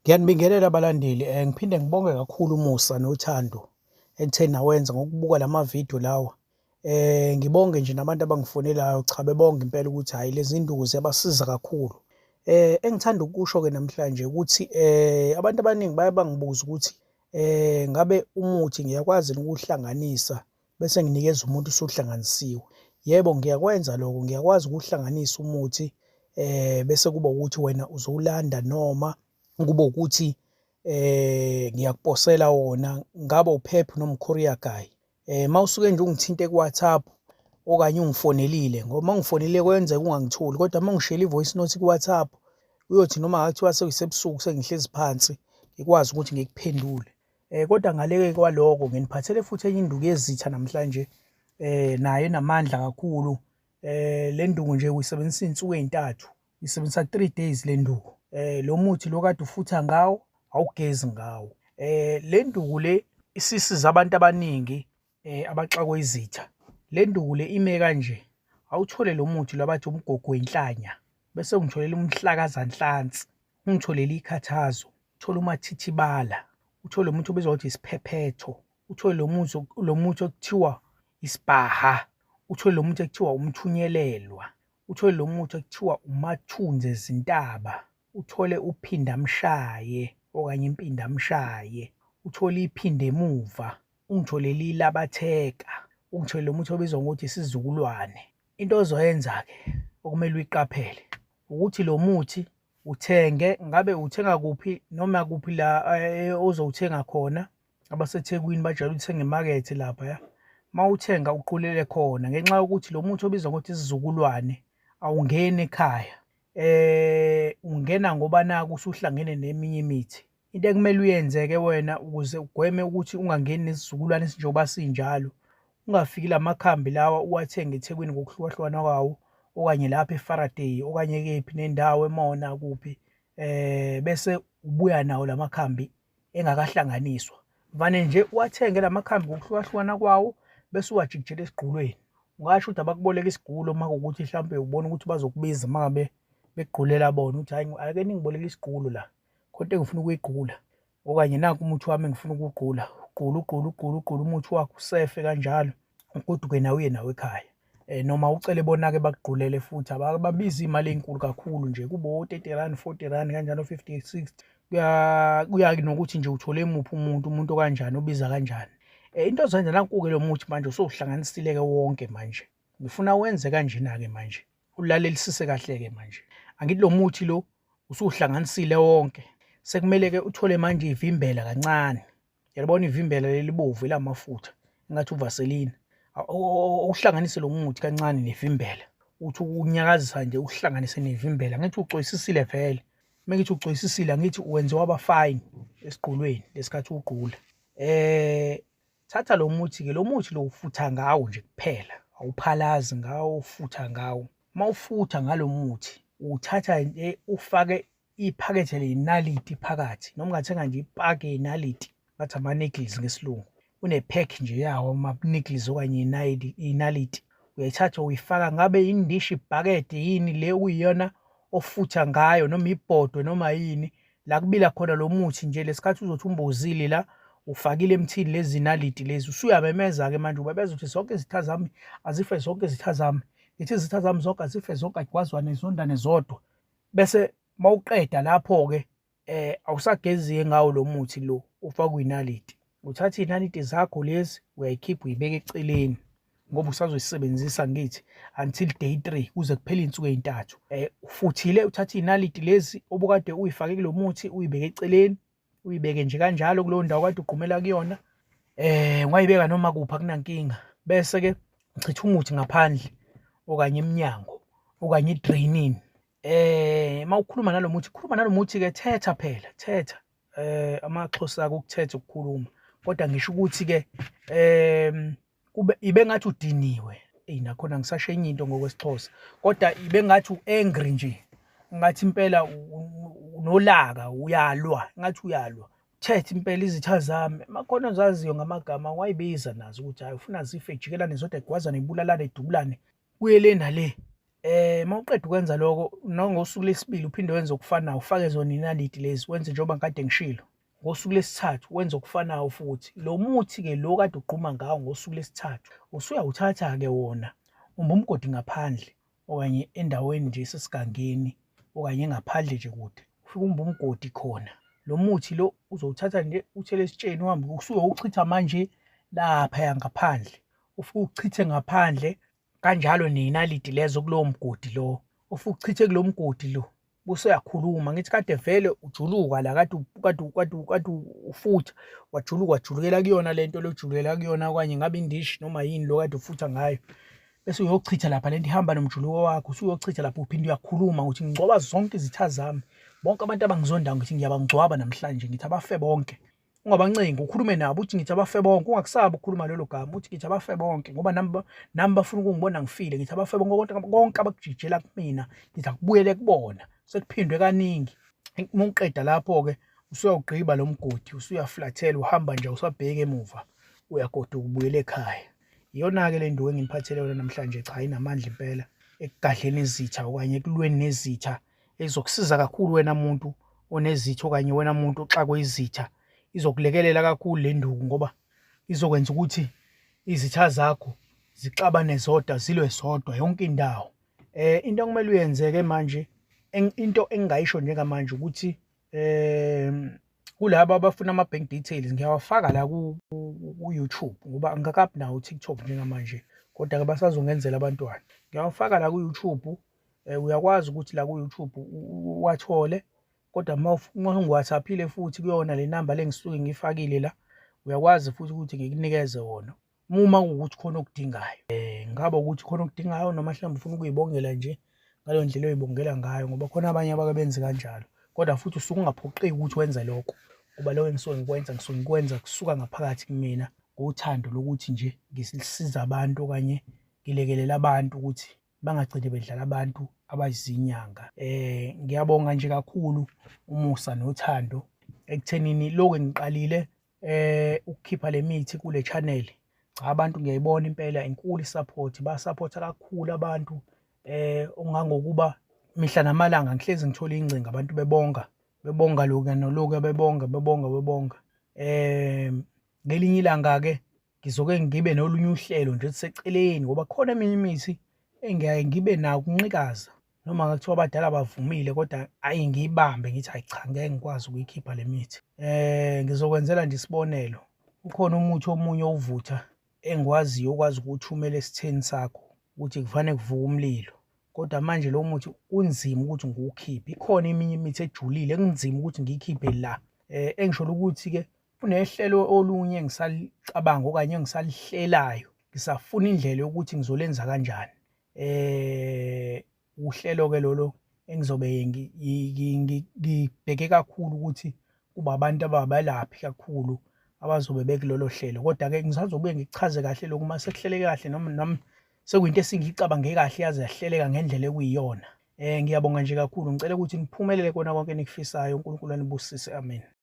Ngiyanibingelela abalandeli, ngiphinde ngibonge kakhulu umusa nothando enithe nawenza ngokubuka la mavidiyo lawa. Ngibonge nje nabantu abangifonelayo, cha bebonga impela ukuthi hhayi lezi nduku ziyabasiza kakhulu. Engithanda ukukusho-ke namhlanje ukuthi abantu abaningi baye bangibuze ukuthi ngabe umuthi ngiyakwazi yini ukuwuhlanganisa bese nginikeza umuntu usuhlanganisiwe. Yebo, ngiyakwenza lokho, ngiyakwazi ukuwuhlanganisa umuthi bese kuba ukuthi wena uzowulanda noma kube ukuthi ngiyakuposela wona, ngabe uPep noma u-Courier Guy. Uma usuke nje ungithinte ku-WhatsApp okanye ungifonelile ngoba uma ungifonelile kuyenzeka ungangitholi kodwa uma ungishiyela i-voice note ku-WhatsApp kuyothi noma ngathiwa sekuyisebusuku sengihlezi phansi ngikwazi ukuthi ngikuphendule. Kodwa ngale kwaloko nginiphathele futhi enye induku yezitha namhlanje nayo inamandla kakhulu. Le nduku nje uyisebenzisa iy'nsuku ey'ntathu, uyisebenzisa 3 days le nduku. Lo muthi lo kade ufutha ngawo awugezi ngawo. Le nduku le isisize abantu abaningi abaxakwe izitha. Le nduku le ime kanje, awuthole lo muthi lo abathi umgogo wenhlanya bese ungitholela umhlakazanhlansi, ungitholele ikhathazo, uthole umathithibala, uthole umuthi obizwa ngokuthi isiphephetho, uthole lo muthi lo muthi okuthiwa isibhaha, uthole lo muthi ekuthiwa umthunyelelwa, uthole lo muthi ekuthiwa umathunzi ezintaba, uthole uphindamshaye okanye impindamshaye, uthole iphindemuva, ungitholele ilabatheka, ungitholele lo muthi obizwa ngokuthi isizukulwane. Into ozoyenza-ke okumele uyiqaphele ukuthi lo muthi uthenge ngabe uthenga kuphi noma kuphi la ozowuthenga khona. AbaseThekwini bajwayele ukuthenga emakethe laphaya. Uma uthenga uqulele khona ngenxa yokuthi lo muthi obizwa ngokuthi isizukulwane awungeni ekhaya. Ungena ngoba naku usuhlangene neminye imithi. Into ekumele uyenze-ke wena ukuze ugweme ukuthi ungangeni nesizukulwane esinjengoba sinjalo, ungafiki la makhambi lawa uwathenge eThekwini ngokuhlukahlukana kwawo okanye lapha eFaraday okanye kephi nendawo eMona kuphi bese ubuya nawo la makhambi engakahlanganiswa. Vane nje uwathenge la makhambi ngokuhlukahlukana kwawo bese uwajikijela esigqulweni. Ungasho ukuthi abakuboleka isigulo uma kuwukuthi hlampe ubona ukuthi bazokubiza uma ngabe bekugqulela bona ukuthi hhayi ake ningiboleke isigulo la. Khona into engifuna ukuyigqula okanye nanku umuthi wami engifuna ukuwugqula. Ugqule ugqule ugqule ugqule umuthi wakho usefe kanjalo, ugoduke nawe uye nawe ekhaya. Noma ucele bona-ke bakugqulele futhi ababizi iy'mali ey'nkulu kakhulu nje kube o-thirty rand, 40 rand kanjalo 50, 60. Kuya nokuthi nje uthole muphi umuntu, umuntu okanjani obiza kanjani. Into ozoyenza nanku-ke lo muthi manje usuwuhlanganisile-ke wonke manje. Ngifuna wenze kanjena-ke manje, ulalelisise kahle-ke manje. Angithi lo muthi lo usuwuhlanganisile wonke, sekumele-ke uthole manje ivimbela kancane. Uyalibona ivimbela leli bovu elamafutha engathi uvaselina. Uhlanganise lo muthi kancane nevimbela. Uthi ukunyakazisa nje uhlanganise nevimbela. Ngithi ucwayisisile vele. Uma ngithi ucwayisisile angithi wenze waba fine esigqulweni lesikhathi ugqula. Thatha lo muthi-ke, lo muthi lo ufutha ngawo nje kuphela, awuphalazi ngawo, ufutha ngawo. Uma ufutha ngalo muthi, uthatha nje ufake iphakethe ley'naliti phakathi, noma ungathenga nje ipaki yey'naliti, bathi ama-needles ngesiLungu. Une-pack nje yawo ama-needles okanye iy'naliti. Uyayithatha uyifaka ngabe indishi, ibhakede yini le okuyiyona ofutha ngayo noma ibhodwe noma yini, la kubila khona lo muthi nje lesikhathi uzothi umbozile la ufakile emthini lezi naliti lezi usuyamemeza-ke manje ubabeza ukuthi zonke izitha zami azife zonke izitha zami ngithi izitha zami zonke azife zonke agwazwane zondane zodwa bese mawuqeda lapho-ke awusagezi-ke ngawo lo muthi lo ufakwe inaliti. Uthatha iy'naliti zakho lezi uyayikhipha uyibeka eceleni ngoba usazoyisebenzisa ngithi until day 3 kuze kuphele iy'nsuku ey'ntathu. Ufuthile uthatha iy'naliti lezi obukade uyifake kulo muthi uyibeke eceleni, uyibeke nje kanjalo kuleyo ndawo kade ugqumela kuyona. Ungayibeka noma kuphi akunankinga. Bese-ke uchitha umuthi ngaphandle okanye emnyango okanye edrainini. Mawukhuluma nalo muthi, khuluma nalo muthi-ke thetha phela, thetha. AmaXhosa ukuthetha ukukhuluma kodwa ngisho ukuthi-ke kube ibe ngathi udiniwe. Eyi nakhona ngisasho enye into ngokwesiXhosa kodwa ibe ngathi u-angry nje, ngathi impela unolaka uyalwa, ngathi uyalwa. Thetha impela izitha zami, makhona ozaziyo ngamagama wayibiza nazo ukuthi hhayi ufuna zife jikelane zodwa igwazane ibulalane idubulane kuye le nale. Uma uqeda ukwenza lokho, nangosuku lwesibili uphinde wenze okufanayo, ufake zona iy'naliti lezi, wenze njengoba ngikade ngishilo. Ngosuku lwesithathu wenze okufanayo futhi. Lo muthi-ke lo kade ugquma ngawo ngosuku lwesithathu, usuyawuthatha-ke wona, umba umgodi ngaphandle okanye endaweni nje esesigangeni okanye engaphandle nje kude, ufike umbe umgodi khona. Lo muthi lo uzowuthatha nje uthele esitsheni uhambe usuyowuchitha manje laphaya ngaphandle. Ufike uchithe ngaphandle kanjalo ney'naliti lezo kulowo mgodi lowo. Ufike uchithe kulo mgodi lo, bese uyakhuluma. Ngithi kade vele ujuluka la, kade kade kade kade ufutha, wajuluka wajulukela kuyona le nto le ojulukela kuyona okanye ngabe indishi noma yini lo kade ufutha ngayo. Bese uyochitha lapha lento ihamba nomjuluko wakho, usuyochitha lapho uphinde uyakhuluma uthi ngingcwaba zonke izitha zami, bonke abantu abangizondayo ngithi ngiyabangcwaba namhlanje, ngithi abafe bonke. Ungabancengi, ukhulume nabo uthi ngithi abafe bonke, ungakusabi ukukhuluma lelo gama, uthi ngithi abafe bonke ngoba nami nami bafuna ukungibona ngifile, ngithi abafe bonke konke konke abakujijela kumina, ngithi akubuyele kubona. Sekuphindwe kaningi. Uma uqeda lapho-ke usuyawugqiba lo mgodi, usuyaflathela uhamba nje awusabheki emuva, uyagoduka ubuyela ekhaya. Iyona-ke le nduku enginiphathele yona namhlanje, cha inamandla impela ekugadleni izitha okanye ekulweni nezitha ezokusiza kakhulu wena muntu onezitha okanye wena muntu oxakwe izitha. Izokulekelela kakhulu le nduku ngoba izokwenza ukuthi izitha zakho zixabane zodwa, zilwe zodwa yonke indawo. Into okumele uyenze-ke manje, into engingayisho njengamanje ukuthi kulaba abafuna ama-bank details ngiyawafaka la ku-YouTube ngoba angikakabi nawo u-TikTok njengamanje, kodwa-ke basazongenzela abantwana. Ngiyawafaka la ku-YouTube, uyakwazi ukuthi la ku-YouTube uwathole, kodwa uma ungi-WhatsApp-ile futhi kuyona le namba le engisuke ngiyifakile la, uyakwazi futhi ukuthi ngikunikeze wona. Uma kuwukuthi khona okudingayo. Ngaba ukuthi khona okudingayo noma mhlawumbe ufuna ukuyibongela nje ngaleyo ndlela oyibongela ngayo ngoba khona abanye abake benze kanjalo. Kodwa futhi usuke ungaphoqeki ukuthi wenze lokho ngoba lokho engisuke ngikwenza ngisuke ngikwenza kusuka ngaphakathi kumina ngothando lokuthi nje ngisiza abantu okanye ngilekelela abantu ukuthi bangagcini bedlala abantu abazinyanga. Ngiyabonga nje kakhulu umusa nothando ekuthenini lokhu ngiqalile ukukhipha le mithi kule channel. Cha, abantu ngiyayibona impela inkulu i-support, basaphotha kakhulu abantu okungangokuba mihla namalanga ngihlezi ngithola iy'ngcingo abantu bebonga, bebonga lokhuya nolokuya, bebonga bebonga bebonga. Ngelinye ilanga-ke ngizoke ngibe nolunye uhlelo nje oluseceleni ngoba kukhona eminye imithi engiyaye ngibe nako ukunqikaza noma kuthiwa abadala bavumile kodwa ayi ngiyibambe ngithi hayi cha ngeke ngikwazi ukuyikhipha le mithi. Ngizokwenzela nje isibonelo, ukhona umuthi omunye owuvutha engiwaziyo okwazi ukuwuthumela esitheni sakho ukuthi kufane kuvuke umlilo. Kodwa manje lo muthi kunzima ukuthi ngiwukhiphe. Ikhona eminye imithi ejulile ekunzima ukuthi ngiyikhiphe la. Engisholo ukuthi-ke kunehlelo olunye engisalicabanga okanye engisalihlelayo, ngisafuna indlela yokuthi ngizolenza kanjani. Uhlelo-ke lolo engizobe ngibheke kakhulu ukuthi kuba abantu ababelaphi kakhulu abazobe bekulolo hlelo. Kodwa-ke ngisazobuye ngikuchaze kahle lokhu uma sekuhleleke kahle noma nami sekuyinto esingiyicabange kahle yaze yahleleka ngendlela ekuyiyona. Ngiyabonga nje kakhulu, ngicela ukuthi niphumelele kona konke enikufisayo, uNkulunkulu anibusise, amen.